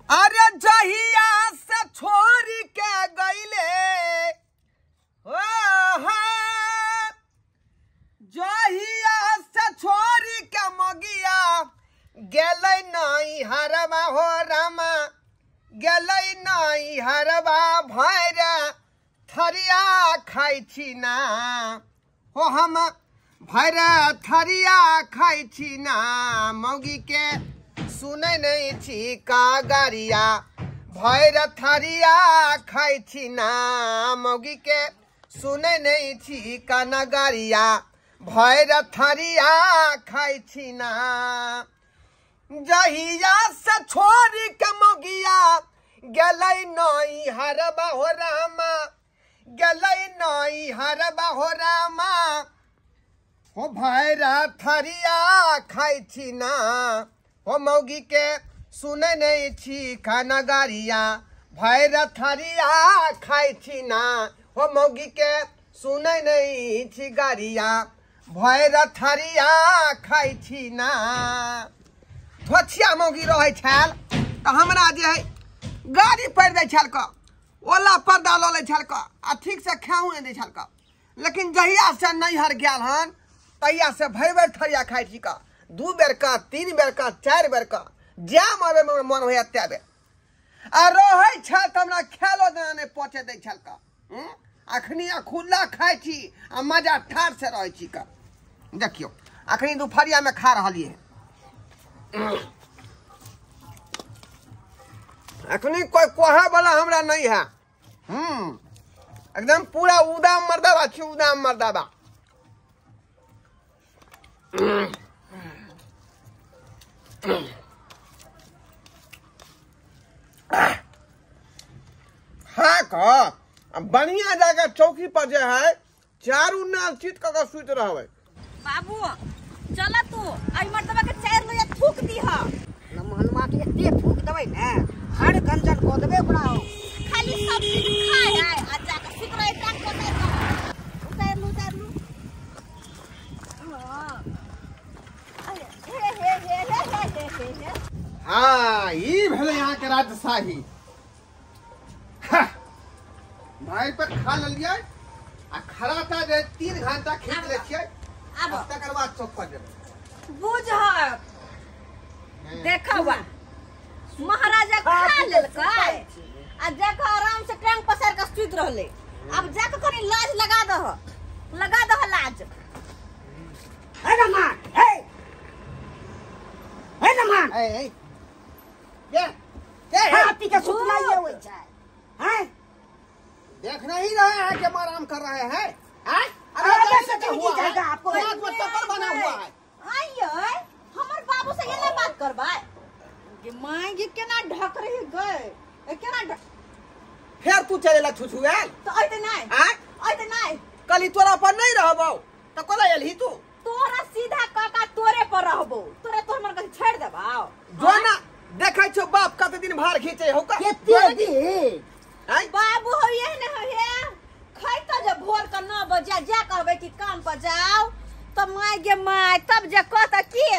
अरे जहिया से छोड़ी के गईले हो, जहिया से छोड़ी के मगिया गेलै नहीं हरबा हो रामा, गेलै नहीं हरबा भैरा थरिया खाइ छी ना हो, हम भैरा थरिया खाइ छी ना, मौगी के सुनै नहीं छी कागरिया, भैर थरिया खाइ छी ना, मौगी के सुनै नहीं छी कनगरिया, भैर थरिया खाइ छी ना। जहिया से छोड़ी के मौगिया गेलै नहीं हरबा हो रामा, गेलै नहीं हरबा हो रामा हो, भैरा थरिया खाइ छी ना हो, मौगी के सुनै नहीं छी कनगरिया, भैरा थरिया खाइ छी ना हो, मौगी के सुनै नहीं छी गरिया, भैरा थरिया खाइ छी ना। धोछिया मौगी रहै छल तऽ हमरा जे है गाड़ी पड़ि दै छल कऽ, ओला पर्दा लऽ लै छल कऽ, आ ठीक से खाहु नहि दै छल कऽ। लेकिन जहिया से नैहर गेल हन तहिया से भरि भरि थरिया खाइ छी कऽ, 2 बेर का 3 बेर का 4 बेर का, जाम आबे में मन होइया ते बेर। आ रहै छल तऽ हमरा खेलो देना नहि पहुँचे दै छल कऽ। अखनी खुला खाइ छी आ मजा ठार से रहै छी कऽ। देखियौ अखनी दुपहरिया में खा रहलियै, अखनी कोई कोहे वाला हमरा नहीं है। एकदम पूरा उदाम मर्दाबा छी, उदाम मर्दाबा। हाँ का बढ़िया जगह चौकी पर जे है चारू नाल चित कऽ सुति रहबै। बाबू चल तू आई मर्दबा के 4 लोया थूक दीह, हनुमा के एते थूक देबै ने हर गंजन कऽ देबै ओकरा, खाली सब चीज खाय है आ जाके सुति रहै टांग पसारि कऽ। उतार लू उतार लू। हां हे हे हे हे हे हे हे। हां ई भेलै यहाँ के राजशाही। भाई पर खा लेलियै आ खराटा जे 3 घंटा खींच लै छियै, आब तकर बाद चौक पर जेबै। बुझहक देखवा महाराजा खा लेलकै आ जाके आराम से टांग पसार के सुति रहलै। अब जाके कनी लाज लगा दह, लगा दह लाज। हे रमा, हे हे रमा, ए ए ये ये हाथी के सुतनाइए होइ छै। हैं देख नहीं रहे हैं कि हम आराम कर रहे हैं? हैं अरे से जिंदगी जाएगा आपको, हाथ में चप्पल बना हुआ है। आइए हमर बाबू से ये बात करबै गे माय, ये केना ढक रही गए, ए केना फेर तू चलेला छुछुएल तो अइते नै, हैं अइते नै, कली तोरा पर नहीं रहबौ त कोला एलही तू? तोरा सीधा काका तोरे पर रहबौ, तोरे तोर मन के छोड़ देबौ। जो ना देखै छौ बाप कते दिन भार खींचे हो का केते दिन। हैं बाबू हो ये ने हो ये खैता जे भोर के 9 बजे जा कहबै कि काम पर जाओ त my गे my, तब जे कहत की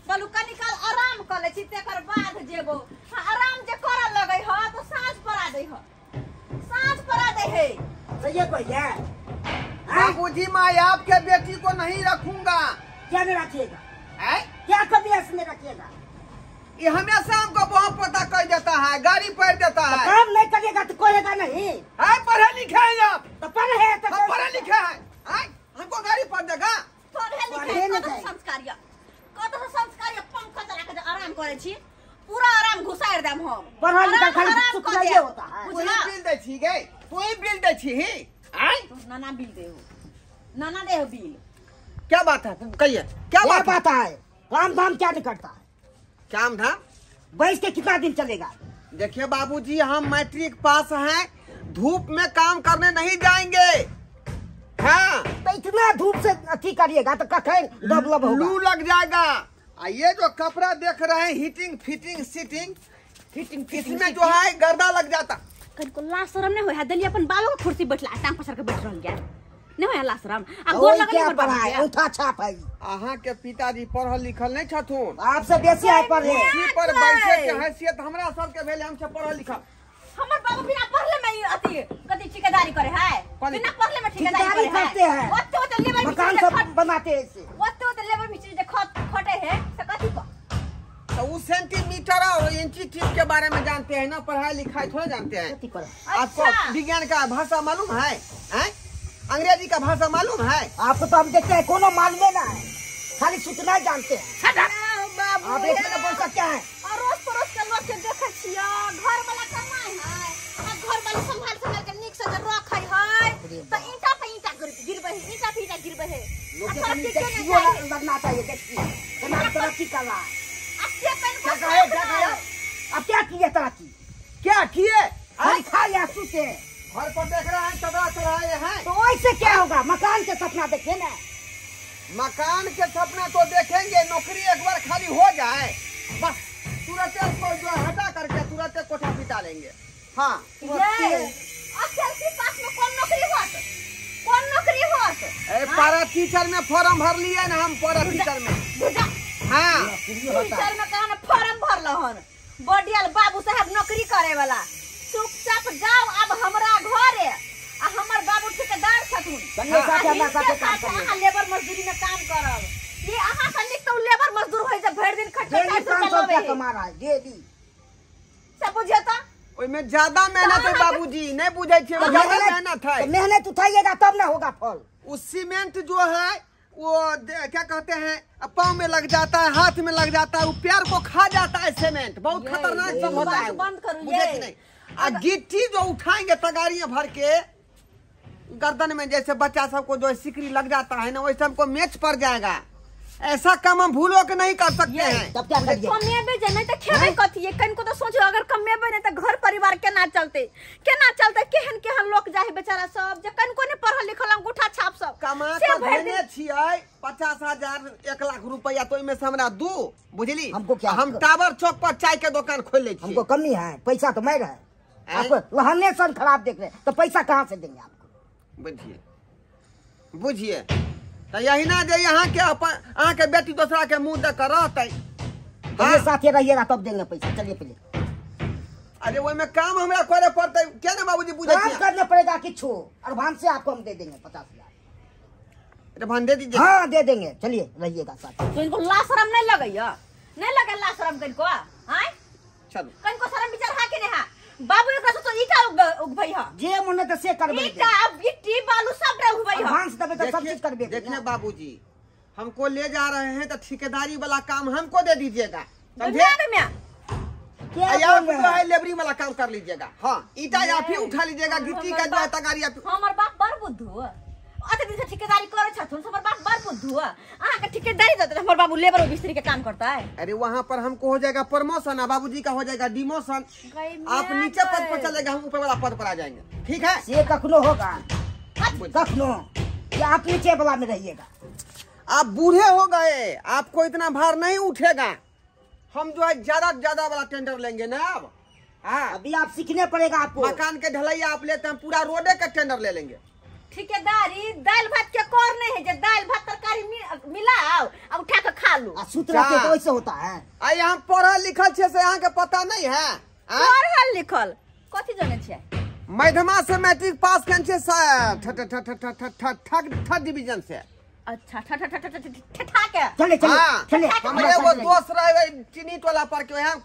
बोलू कनी काल आराम कर ले छी तेकर बाद जेबो। हां आराम जे करऽ लगै ह त साँझ परा दै ह, साँझ परा दै है। सही कहिया बाबूजी, मैं आपके बेटी को नहीं रखूंगा। क्या नहीं रखिएगा? हैं क्या कभी इसमें रखिएगा? ये हमेशा हमको बहुत पता कर देता है, गाड़ी पढ़ देता है। तो काम नहीं करेगा तो कोहेगा नहीं। है पढ़े लिखे हैं आप तो पढ़े हैं तो पढ़े लिखे हैं, हमको गाड़ी पढ़ देगा। पढ़े लिखे कत संस्कार या कत संस्कार या, पंखा चला के आराम करे छी, पूरा आराम घुसार देम हम। पढ़ा लिखा खाली सुतनाइए होता है। तू बिल दे छी गे, तू बिल दे छी ही? आय नाना बिल दे हो, नाना दे हो बिल। क्या बात है कहिए, क्या बात है? काम धाम क्या नहीं करता है? काम धाम बैठ के कितना दिन चलेगा? देखिए बाबूजी, हम मैट्रिक पास हैं, धूप में काम करने नहीं जाएंगे। हाँ तो इतना धूप से अथी करिएगा तो कखन डबलब होगा, लू लग जाएगा। आ ये जो कपड़ा देख रहे हैं हीटिंग फिटिंग सीटिंग फिटिंग, इसमें जो है गर्दा लग जाता। कनको लाज शरम नहीं होय है, दलिया अपन बाबा के कुर्सी बैठला टांग पसार के बैठ रहल गया। नहीं होय लाशरम आ गोर लगल क्या हमर बाबू पढ़ा के। है अंगूठा छाप है। अहाँ के पिताजी पढ़ल लिखल नहीं छथुन। आपसे बेसी है पढ़े। कुर्सी पर बैठे के हैसियत हमरा सबके भेल, हम सब पढ़ल लिखल। हमर बाबू बिना पढ़ले में अथी कथी ठेकेदारी करे है, बिना पढ़ले में ठेकेदारी करे करते हैं, ओते ओते लेबर मकान सब बनाते हैं ऐसे, ओते ओते लेबर मिस्त्री जे खटे है से कथी को। तो वो सेंटीमीटर और इंची टीप के बारे में जानते हैं ना, पढ़ाई लिखाई थोड़ा जानते हैं। आपको विज्ञान का भाषा मालूम है, हैं? अंग्रेजी का भाषा मालूम है आपको? तो हम देखते हैं कोनो मालूम ना है, खाली सूचना जानते हैं। आप एक मिनट बोल सकते हैं। अड़ोस पड़ोस के लोग के देखे छियै, घर वाला कमाई है आ घर वाला संभाल संभाल के नीक से जे रखै है त ईंटा पे ईंटा गिरबै है, ईंटा पे ईंटा गिरबै है। लोग के कमी देखियो लगना चाहिए, देखिए कना तरक्की कर रहा है। क्या कहे, क्या कहे अब क्या किए तरक्की, क्या किए? खाली खा या सूते, घर पर देख रहे हैं चदरा चढ़ाए हैं। तो ऐसे क्या होगा? मकान के सपना देखे ना, मकान के सपना तो देखेंगे, नौकरी एक बार खाली हो जाए बस तुरंत को जो हटा करके तुरंत कोठा पिटा लेंगे। हाँ पास में कौन नौकरी होत, कौन नौकरी होत? ए पारा टीचर में फॉर्म भर लिए ना हम, पारा टीचर में। हाँ टीचर में कहा ना फॉर्म भरल हन बडियल बाबू साहब नौकरी करे वाला। चुपचाप जाओ अब हमरा घरे, आ हमर बाबू ठेकेदार छथुन, अहाँ लेबर मजदूरी में काम करब। ये अहाँ से नीक तो लेबर मजदूर होय जे भरि दिन खट खट 500 रुपया कमा रहा है डेली, सब बुझियो त ओइ में ज्यादा मेहनत है बाबूजी, नहीं बुझै छियै, ज्यादा मेहनत है। तो मेहनत उठाइएगा तब ना होगा फल। उस सीमेंट जो है वो क्या कहते हैं, पाँव में लग जाता है, हाथ में लग जाता है, वो पैर को खा जाता है सीमेंट, बहुत खतरनाक सब होता है। बंद करू बुझे कि नहीं? आ गिट्टी जो उठाएंगे तगारियां भर के गर्दन में, जैसे बच्चा सबको जो सिकरी लग जाता है ना, वैसे हमको मैच पड़ जाएगा। ऐसा काम हम भूलो के नहीं कर सकते हैं। तब क्या करिए? कमेबे जे नहीं त खेबे कथी? कनको तो सोचो अगर कमेबे नहीं त घर परिवार केना चलते, केना चलते? केहन केहन लोग जाहे बेचारा सब जे कनको ने पढ़ल लिखल अंगूठा छाप सब कमा के भेने छियै 50,000 1 लाख रुपया, तो ओइमे से हमरा दू बुझली। हमको क्या, हम टावर चौक पर चाय के दुकान खोल ले छी। हमको कमी है पैसा तो मैं रहे, आपको लहने सन खराब देख रहे तो पैसा कहाँ से देंगे आपको? बुझिए बुझिए तो यही ना जे यहाँ के अपन अहाँ के बेटी दूसरा के मुंह देख रहते, साथे रहिएगा तब देंगे पैसा। चलिए पहले। अरे ओहि में काम हमरा करे पड़ते क्या ना बाबूजी, बुझे काम करने पड़ेगा किछु, एडवांस से आपको हम दे देंगे 50,000। एडवांस दे दीजिए। हाँ दे देंगे, चलिए रहिएगा साथ। तो इनको ला शर्म नहीं लगैया, नहीं लगे ला शर्म कनको? आय चलो कनको शर्म विचार हा के नहीं हा? बाबू एकरा से तो ईटा उगबै हा, जे मन त से करबै, ईटा गिट्टी बालू सब रे उगबै हा, एडवांस देबै त सब चीज करबे। देखने बाबूजी हमको ले जा रहे हैं तो ठेकेदारी वाला काम हमको दे दीजिएगा, समझे? क्या आप जो है लेबरी वाला काम कर लीजिएगा। हाँ ईटा या फिर उठा लीजिएगा, गिट्टी का जो है तगारी। हमर बाप बड़ बुद्धू, अते दिन से ठेकेदारी करे छथुन, हमर बाप बड़ बुद्धू। अहाँ के ठेकेदारी देते हमर बाबू लेबर और मिस्त्री के काम करता है। अरे वहाँ पर हमको हो जाएगा प्रमोशन, बाबूजी का हो जाएगा डिमोशन। आप नीचे पद पर चलेगा, हम ऊपर वाला पद पर आ जाएंगे, ठीक है? ये कखनो होगा कखनो, या आप नीचे वाला में रहिएगा। आप बूढ़े हो गए, आपको इतना भार नहीं उठेगा। हम जो है ज्यादा ज्यादा वाला टेंडर लेंगे ना अब। हाँ अभी आप सीखने पड़ेगा आपको। मकान के ढलैया आप लेते हैं, पूरा रोडे का टेंडर ले लेंगे। ठेकेदारी दाल भात के कर नहीं है, जे दाल भात तरकारी मिलाओ आ उठा के खा लो। आ सूत रहते तो ऐसे होता है। आ यहाँ पढ़ल लिखल छे से यहाँ के पता नहीं है। पढ़ल लिखल कथी जाने छे? मध्यमा से मैट्रिक पास केने छे, थर्ड डिवीजन से। अच्छा ठा ठा ठा ठा ठा के चले चले चले। हमरे एगो दोस्त रहे चीनी टोला पर के, यहाँ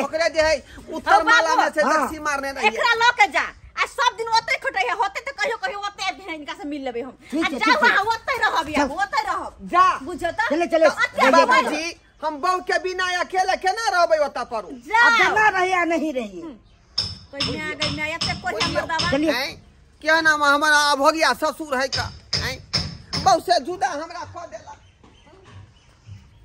ओकरे जे है उत्तर माला में से दर्शी मारने रहिए। एकरा ल के जा आ सब दिन ओते खटै है, होते त कहियो कहियो ओते आबि हिनका से मिल लेबै हम। आ जाऊ अहाँ ओते रहब, या ओते रहब जा, बुझो त। चले चले बाबूजी, हम बहू के बिना अकेले केना रहबै ओता पर? अब ना रहे या नहीं रहिए। कहिया गइना एते कोरिया मर्दावा। चलिए क्या नाम हमारा अभोगिया ससुर है का, बहू से जुदा हमरा क देला।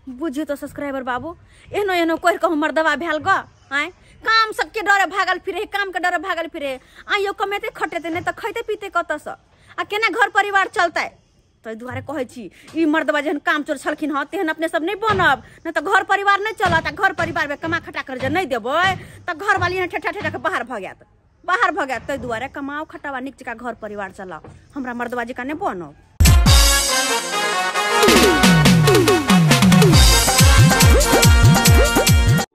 बुझियो तो सब्सक्राइबर बाबू, एहनो एहनो कहि के हमर दवा भेल ग। आय काम सबके डरे भागल फिरे, काम के डरे भागल फिरे। आइयो कमेते खटेते नहीं त खैते पीते कतसँ आ केना घर परिवार चलतै? ताहि दुआरे कहै छी ई मर्दबा जेहन काम चोर छलखिन हँ तेहन अपने सब नहीं बनब, नहीं तऽ घर परिवार नहीं चलत। आ घर परिवार में कमा खटा कर जे नहीं देबै तऽ घरवाली ठेठा ठेठा के बाहर भऽ जायत। बाहर भऽ गेल ताहि दुआरे कमाओ खटावा नीक जकाँ घर परिवार चलाओ, हमरा मर्दबा जकाँ नहि बनब।